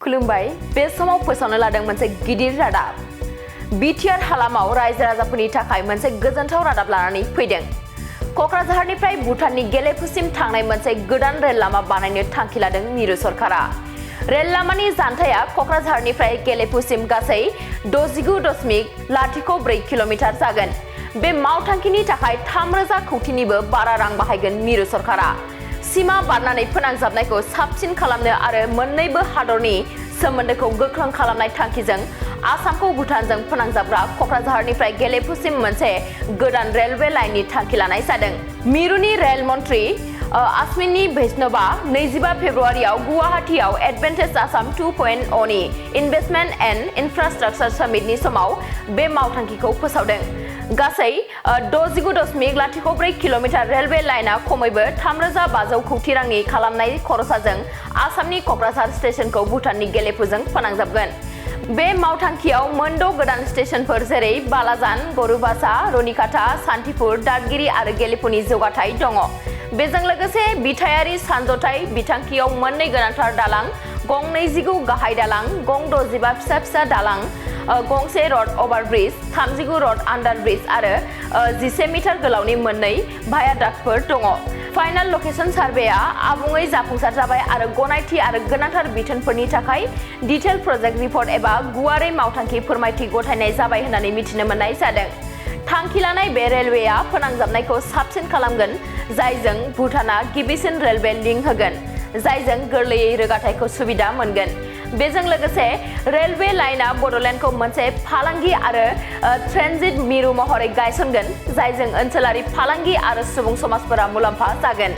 खुलुमबाय बे समाव फोसावनो लादों मोनसे गिदिर रादाब बिटिआर हालामाव रायजो राजाफोरनि थाखाय मोनसे गोजोनथाव रादाब लानानै फैदों कक्राझारनिफ्राय भुटाननि गेलेफुसिम थांनाय मोनसे गोदान रेल लामा बानायनो थांखि लादों मिरु सरकारा रेल लामानि जानथाया कक्राझारनिफ्राय गेलेफुसिम गासै 69.04 किल'मिटार जागोन बे मावथांखिनि थाखाय 3,000 कोटिनिबो बारा रां बाहायगोन मिरु सरकारा सीमा बारनानै फोनांजाबनायखौ साबसिन खालामनो आरो मोन्नैबो हादरनि सोमोन्दोखौ गोख्रों खालामनाय थांखिजों आसामखौ भुटानजों फोनांजाबग्रा कक्राझारनिफ्राय गेलेफुसिम मोनसे गोदान रेलवे लाइननि थांखि लानाय जादों मिरुनि रेल मन्त्रि आश्विनी वैष्णवआ 25 फेब्रुआरियाव गुवाहाटीआव एडभेन्टेज आसाम 2.0 नि इनभेस्टमेन्ट एन्ड इनफ्रास्ट्राक्चार समिटनि समाव बे मावथांखिखौ फोसावदों गासै 69.04 किल'मिटार रेलवे लाइनआ खमैबो 3,500 कोटि रांनि खालामनाय खरसाजों आसामनि कक्राझार स्टेशनखौ भुटाननि गेलेफुजों फोनांजाबगोन बे मावथांखियाव मोनद' गोदान स्टेशनफोर जेरै बालाजान गरुबासा रनिकाटा सान्तिपुर दादगिरि आरो गेलेफुनि जौगाथाय दङ बेजों लोगोसे बिथायारि सानज'थाय बिथांखियाव मोननै गोनांथार दालां गं 29 गाहाय दालां गं 65 फिसा फिसा दालां गंसे रड अभारब्रिज 39 रड आन्डारब्रिज आरो 11 मिटार गोलावनि मोननै भायाडाक्टफोर दङ फाइनाल लकेशन सार्भेआ आबुङै जाफुंसार जाबाय आरो गनायथि आरो गोनांथार बिथोनफोरनि थाखाय डिटेल प्रजेक्ट रिपर्ट एबा गुवारै मावथांखि फोरमायथि गथायनाय जाबाय होननानै मिथिनो मोननाय जादों थांखि लानाय बे रेलवेआ फोनांजाबनायखौ साबसिन खालामगोन जायजों भुटाना गिबिसिन रेलवे लिंक होगोन जायजों गोरलैयै रोगाथायखौ सुबिदा मोनगोन बेजों लोगोसे रेलवे लाइनआ बड'लेण्डखौ मोनसे फालांगि आरो ट्रेन्जिट मिरु महरै गायसनगोन जायजों ओनसोलारि फालांगि आरो सुबुं समाजफोरा मुलाम्फा जागोन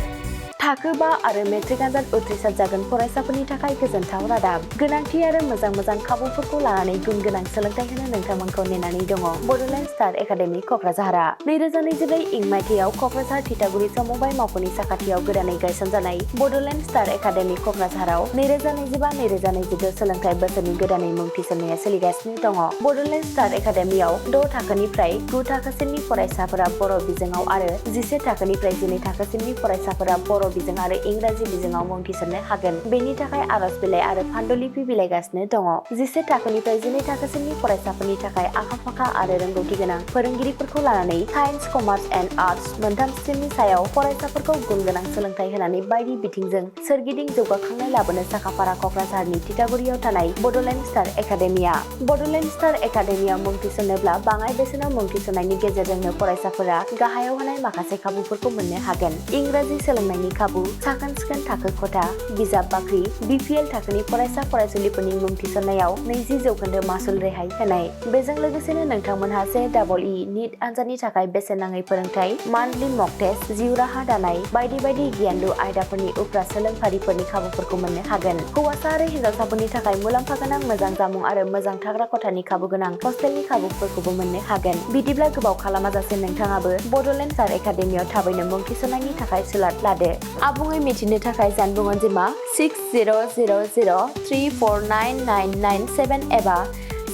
थाखो 5 आरो मेट्रिक आनजाद उथ्रिसार जागोन फरायसाफोरनि थाखाय गोजोनथाव रादाब गोनांथि आरो मोजां खाबुफोरखौ लानानै गुन गोनां सोलोंथाइ होनो नोंथांमोनखौ नेनानै दङ बड'लेण्ड स्टार एकाडेमि कक्राझारआ 2024 इं मायथाइयाव कक्राझार थिथागुरि समबाय मावख'नि साखाथियाव गोदानै गायसनजानाय बड'लेण्ड स्टार एकाडेमि कक्राझाराव 2025-2026 सोलोंथाइ बोसोरनि गोदानै मुं थिसननाया सोलिगासिनो दङ बड'लेण्ड स्टार एकाडेमियाव 6 थाखोनिफ्राय 9 थाखोसिमनि फरायसाफोरा बर' बिजोङाव आरो 11 थाखोनिफ्राय 12 थाखोसिमनि फरायसाफोरा बर' बिजों आरो इंराजि बिजोङाव मुं थिसननो हागोन बेनि थाखाय आरज बिलाइ आरो फान्डुलिपि बिलाइगासिनो दङ 11 थाखोनिफ्राय 12 थाखोसिमनि फरायसाफोरनि थाखाय आखा-फाखा आरो रोंगौथि गोनां फोरोंगिरिफोरखौ लानानै साइन्स कमार्स एन्ड आर्टस मोनथाम स्ट्रिमनि सायाव फरायसाफोरखौ गुन गोनां सोलोंथाइ होनानै बायदि बिथिंजों सोरगिदिं जौगाखांनाय लाबोनो साखाफारा कक्राझारनि थिथागुरियाव थानाय Bodoland star academia Bodoland star एकाडेमियाव मुं थिसननोब्ला बाङाइ बेसेनाव मुं थिसननायनि गेजेरजोंनो फरायसाफोरा गाहायाव होनाय माखासे खाबुफोरखौ मोननो हागोन इंराजि सोलोंनायनि खाबु साखोन-सिखोन थाखो खथा बिजाब बाख्रि बिपिएल थाखोनि फरायसा फरायसुलिफोरनि मुं थिसननायाव 20% मासुल रेहाय होनाय बेजों लोगोसेनो नोंथांमोनहा JEE नीट आनजादनि थाखाय बेसेन नाङै फोरोंथाय मान्थलि मक टेस्ट जिउ राहा दानाय बायदि गियानलु आयदाफोरनि उफ्रा सोलोंफारिफोरनि खाबुफोरखौ मोननो हागोन हौवासा आरो हिनजावसाफोरनि थाखाय मुलाम्फा गोनां मोजां जामुं आरो मोजां थाग्रा खथानि खाबु गोनां हस्टेलनि खाबुफोरखौबो मोननो हागोन बिदिब्ला गोबाव खालामाजासे नोंथाङाबो बड'लेण्ड स्टार एकाडेमियाव थाबैनो मुं थिसननायनि थाखाय सुलाद लादो आबुङै मिथिनो थाखाय जानबुं अनजिमा 6000349997 एबा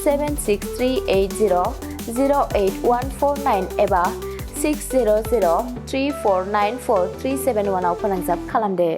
7638008149 एबा 6003494371 आव फोनांजाब खालामदो